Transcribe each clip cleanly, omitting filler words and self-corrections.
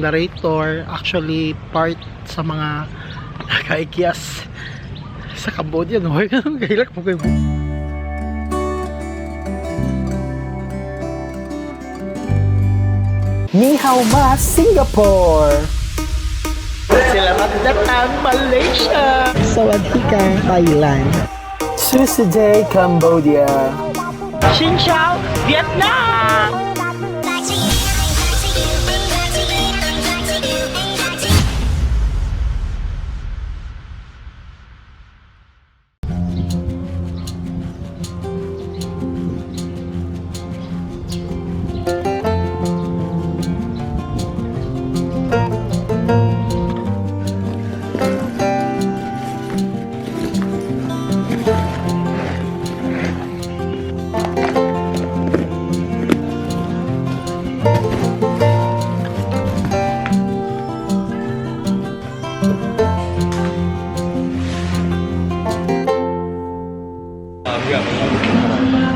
Narrator actually part sa mga kaikyas sa Cambodia, no? Kailak mo kayo. Ni hao ma, Singapore! Selamat datang, Malaysia! Sawadika, Thailand. Tuesday, Cambodia. Xin chào, Vietnam!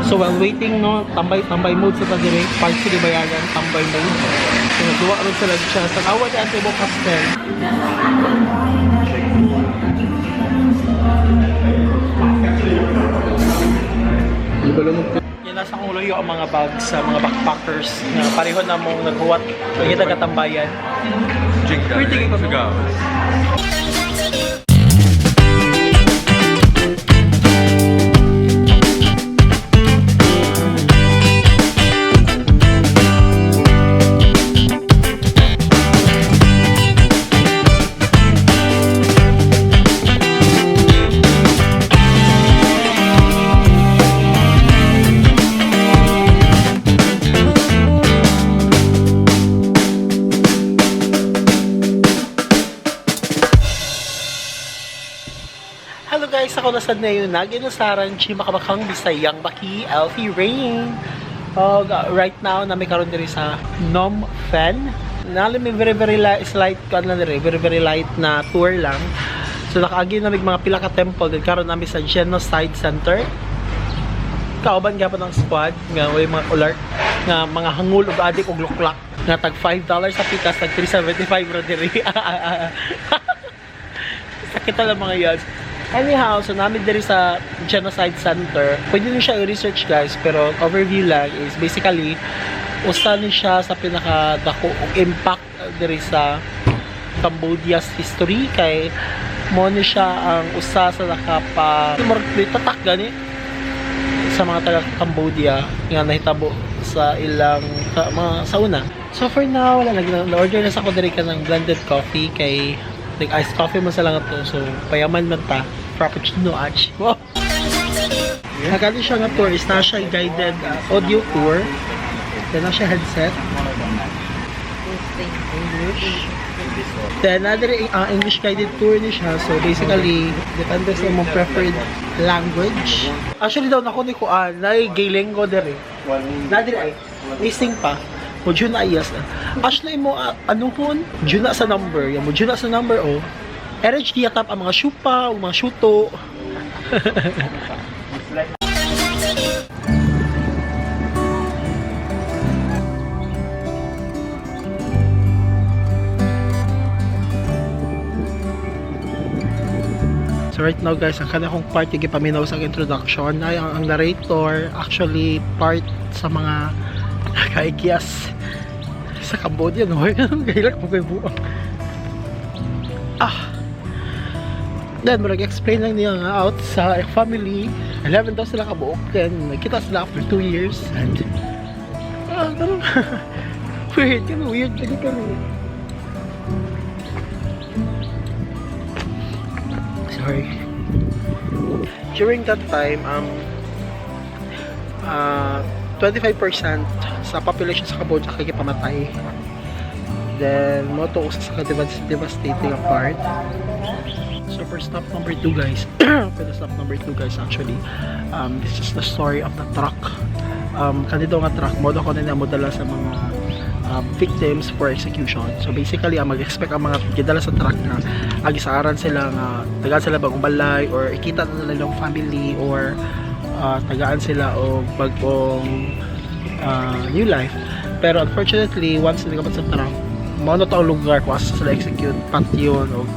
So while waiting, no, tambay-tambay mode sa tadire, part 3 bayagan, tambay mode. So nagduwa ron sila siya sa awa ni Ate Bo Castel. Yan, nasa kong luyo ang mga bags sa mga backpackers na pareho na mong naghuwat ang kita katambayan. Pretty good ko. Hello guys, ako na sad na yun. Naginusaran, Chimakabakang Bisayang Baki, Elfie Rain. Og, right now, na may karon diri sa Phnom Penh. Nali may very very light, slight kuan lang diri, very very light na tour lang. So nakaagi na mig mga pila ka temple din karon nami sa Genocide Center. Kauban gyapon ang squad nga way mga ular nga mga hangul ug adik og luklak nga tag $5 sa pikas, tag 3.75 ra diri. Sakit lang mga yan. Anyhow, so namin diri sa Genocide Center. Pwede nyo siya i-research guys, pero overview lang is basically usa ni siya sa pinaka dako og impact diri sa Cambodia's history kay mo ni siya ang usa sa nakapa murag tatak gani sa mga taga Cambodia nga nahitabo sa ilang mga sa una. So for now, wala nag order na sa ko diri ka ng blended coffee kay like iced coffee man sa lang ato. So payaman man ta. Frappuccino ach. Wow. Nagano siya nga tour is na siya guided audio tour. Then na siya headset. English. Then another English guided tour ni siya. So basically, depende sa imong preferred language. Actually daw nako ni kuan, nay Galengo dere. Na dere ay missing pa. Mo na yes. Actually mo anuhon, jud na sa number. Yung mo jud na sa number oh. RH tap ang mga syupa, o mga syuto. So right now guys, ang kanakong part yung gipaminaw sa introduction ay ang narrator actually part sa mga kaikyas sa Cambodia, no? Kailak mo kayo buang. Ah! Then, murag explain lang niya nga out sa family. 11 daw sila kabuok. Then, nagkita sila after 2 years. And, parang, weird. Kano weird. Lagi kami. Sorry. During that time, 25% sa population sa Cambodia kay pamatay. Then, mo to usa sa devastating part. So for stop number 2 guys, for the stop number 2 guys actually, this is the story of the truck. Kanito nga truck, mo ko na mo dala sa mga victims for execution. So basically, ang mag-expect ang mga gidala sa truck na agisaaran sila nga tagaan sila bagong balay or ikita na nila yung family or tagaan sila og bagong new life. Pero unfortunately, once nagkapat sa truck, Mao na to ang lugar kung asa sila execute, patyon o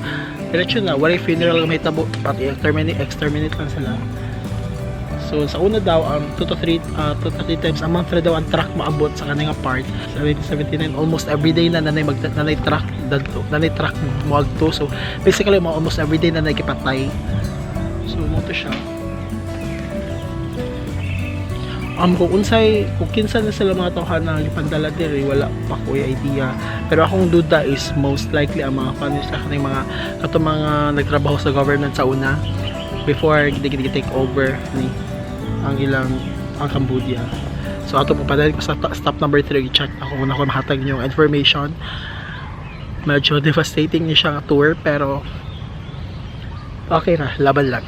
diretso na, walay funeral nga mahitabo, pati exterminate, exterminate lang sila. So sa una daw, 2 to 3 2 to 3 times a month na daw ang truck maabot sa kaning part. Sa 1979, almost every day na nanay mag nanay truck dadto, nanay truck moadto. So basically mga almost every day na nanay gipatay. So mao to siya. Kung unsay, kung kinsa na sila mga tawhan na gipandala diri, wala pa ko idea. Pero akong duda is most likely ang mga fans sa kaning mga kato mga nagtrabaho sa government sa una before di take over ni ang ilang ang Cambodia. So ato po padayon ko sa stop number 3, i-check ako kung ako mahatag yung information. Medyo devastating ni siya nga tour, pero okay na, laban lang.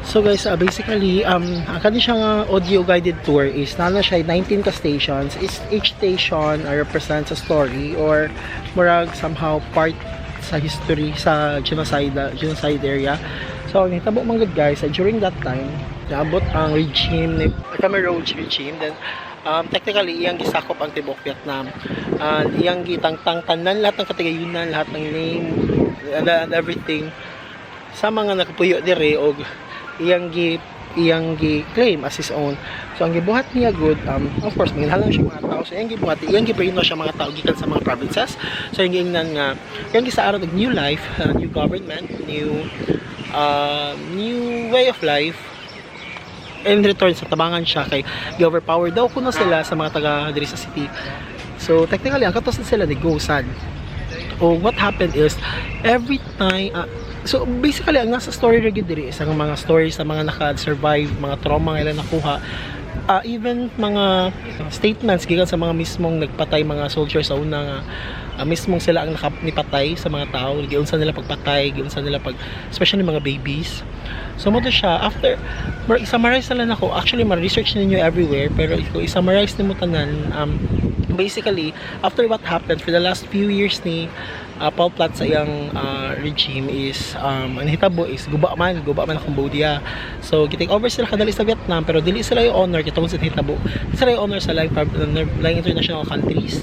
So guys, basically, ang kani siya nga audio guided tour is naa na siya 19 ka stations. Each station represents a story or murag somehow part sa history sa genocide area. So ang nahitabo man gud guys, during that time, naabot ang regime ni Khmer Rouge regime, then technically iyang gisakop ang tibuok Vietnam. And iyang gitangtang tanan lahat ng katigayunan, lahat ng name and everything sa mga nakapuyo dire og iyang gi claim as his own. So ang gibuhat niya good, of course manginahanglan siya mga tao. So iyang gibuhat, iyang gi-brainwash siya mga tao gikan sa mga provinces. So iyang giingnan nga iyang gisaaran og new life, new government, new way of life. In return sa tabangan siya kay gi-overpower daw kuno sila sa mga taga diri sa city. So technically ang katos na sila ni go sad. O what happened is every time so basically ang nasa story ra gyud diri is ang mga stories sa mga naka-survive, mga trauma nga ilang nakuha. Even mga statements gikan sa mga mismong nagpatay mga soldiers sa una nga mismong sila ang nipatay sa mga tao, giunsa nila pagpatay, giunsa nila pag, especially mga babies. So mao to siya. After i-summarize na lang ako, actually ma-research ninyo everywhere, pero kung i-summarize nimo tanan, basically after what happened for the last few years ni Pol Pot sa iyang regime is ang nahitabo is guba man ang Cambodia. So gi-take over sila kadali sa Vietnam, pero dili sila yung honor kay tungod sa nahitabo. Dili sila yung honor sa laing international countries.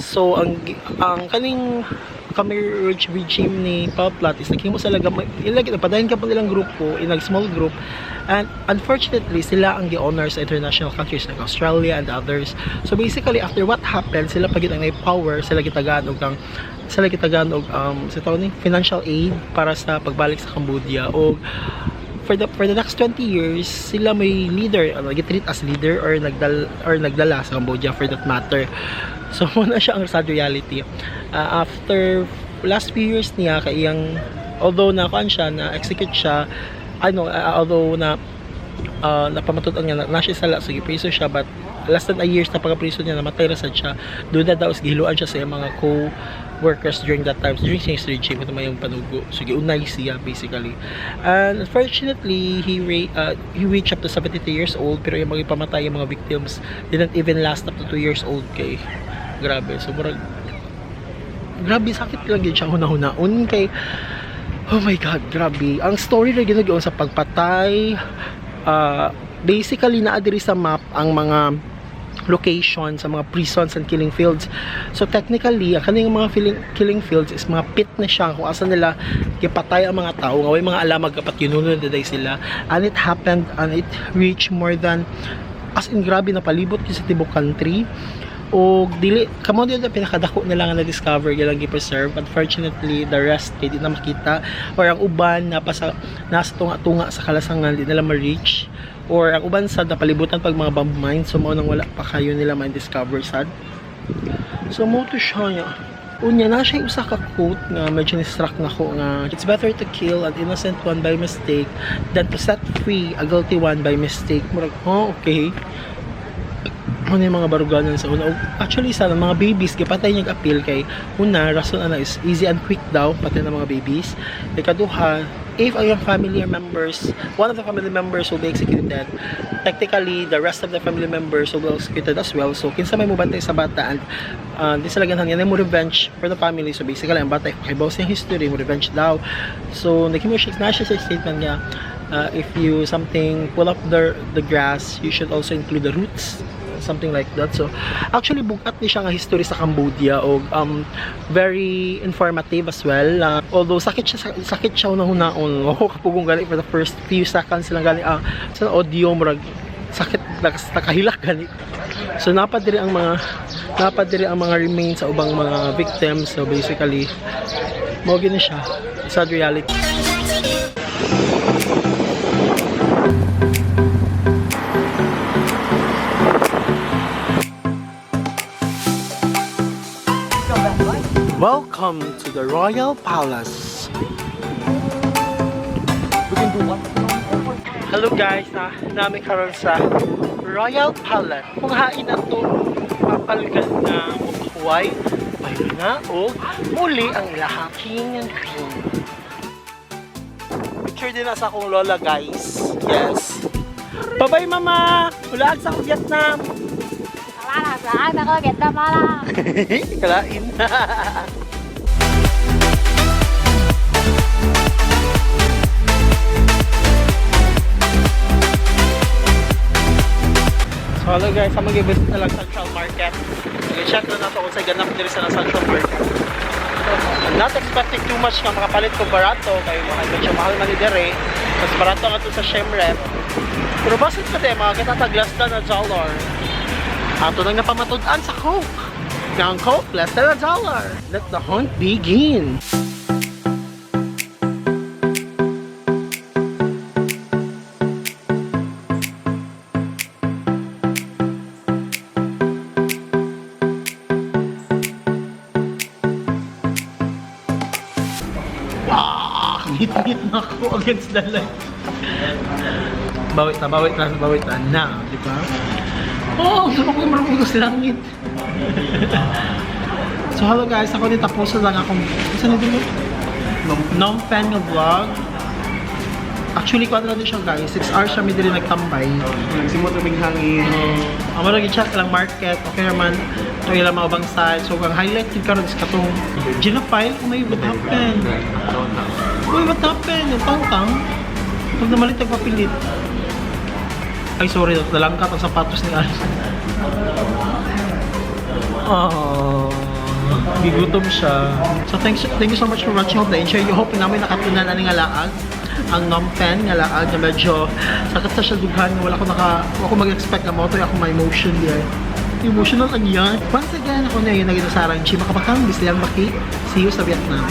So ang kaning Khmer Rouge regime ni Pol Pot is naghimo sila gamay ilagi padayon ka pa nilang grupo in a small group, and unfortunately sila ang gi-honor sa international countries like Australia and others. So basically after what happened, sila pa gyud ang power, sila gitagaan og sa tawag ni financial aid para sa pagbalik sa Cambodia, og for the next 20 years sila may leader, ano, gi-treat as leader or nagdala sa Cambodia for that matter. So mao na siya ang sad reality. After last few years niya kay iyang, although na kuan siya, na execute siya, ano, although na napamatud-an nga na siya sala, so gipriso siya, but Less than a year sa pagka-prison niya, namatay ra sad siya. Doon na daw is gihiluan siya sa iyang mga co-workers during that time, during his regime, ito may yung panugo. So giunay siya basically. And unfortunately, he reached up to 73 years old, pero yung mga ipamatay yung mga victims didn't even last up to 2 years old kay grabe. So murag grabe, sakit lang yun siya huna-hunaon kay oh my God, grabe. Ang story ra gyud sa pagpatay, basically naa diri sa map ang mga location sa mga prisons and killing fields. So technically, ang kaning mga killing fields is mga pit na siya kung asa nila gipatay ang mga tao nga way mga alam kapat yununod na sila. And it happened and it reached more than, as in grabe na palibot gyud sa tibok country. O dili kamo di na pinakadako nila nga na-discover ilang gi-preserve. Unfortunately, the rest kay di na makita or ang uban na pa sa nasa tunga-tunga sa kalasangan, di nila ma-reach, or ang uban sad napalibutan pag mga bomb mines, so mao nang wala pa kayo nila ma-discover sad. So mo to siya niya. Unya na siya usa ka quote nga medyo ni-struck na ko nga it's better to kill an innocent one by mistake than to set free a guilty one by mistake. Murag, oh, okay. Ano yung mga baruganan sa una. Actually, sa mga babies, gipatay niyang appeal kay una, rason ana is easy and quick daw, patay ng mga babies. Ikaduha, if ang iyang family members, one of the family members will be executed, technically, the rest of the family members will be executed as well. So, kinsa may mubantay sa bata and di sila ganahan, yan ay mo revenge for the family. So, basically, ang bata, kahibaw sa history, mo revenge daw. So, naghimo siya, na siya sa statement niya, if you something pull up the grass, you should also include the roots, something like that. So actually bugat ni siya nga history sa Cambodia og very informative as well. Although sakit siya una-hunaon. Ako kapugong gani for the first few seconds lang gani sa audio, murag sakit, nakahilak gani. So napadiri ang mga remains sa ubang mga victims. So basically mao gini siya, sad reality. Welcome to the Royal Palace. We can do what? Hello guys, na namin karon sa Royal Palace. Kung hain na to, papalgal na mupahuway, pahinga o muli ang ilaha king and queen. Picture din na sa akong lola, guys. Yes. Bye-bye, mama! Ulaag sa akong Vietnam! Wala na, ako, Vietnam pala. Kalain. So hello guys, ang mag-visit na lang Central Market. Mag-check na nato kung sa ganap diri sa Central Market. I'm not expecting too much nga makapalit ko barato kay mga medyo mahal man ni dere. Mas barato nga to sa Siem Reap. Pero basit pa tayo mga kitatag less than a dollar. Ato nang napamatud-an sa Coke. Nga ang Coke, less than a dollar. Let the hunt begin. Ah, ngit-ngit na ako against the light. Bawit na, bawit na, bawit na. Na, di ba? Oh, gusto ko marunong sa langit. So hello guys, ako ni tapos na lang akong isa na din Phnom Penh nga vlog. Actually, kuwan na din siya guys. 6 hours siya may diri nagtambay. Nagsimot kaming hangin. Ang mga check lang market, okay naman. Ito ilang mga ubang style. So, ang highlight din karon is katong Genofile. Oh my, what happened? Uy, what happened? Yung tangtang. Pag namalit, nagpapilit. Ay, sorry. Nalangkat ang sapatos ni Alice. Oh, gigutom siya. So, thank you so much for watching. Hope na-enjoy you. Hope namin nakatunan ani nga laag. Ang Phnom Penh nga laag na medyo sakit sa siya dughan. Wala ko mag-expect na mo. Ito ako may emotion diay. Emotional ang yan. Once again, ako na yun naging sarang Chima Kapakang. Bisayang Baki. See you sa Vietnam.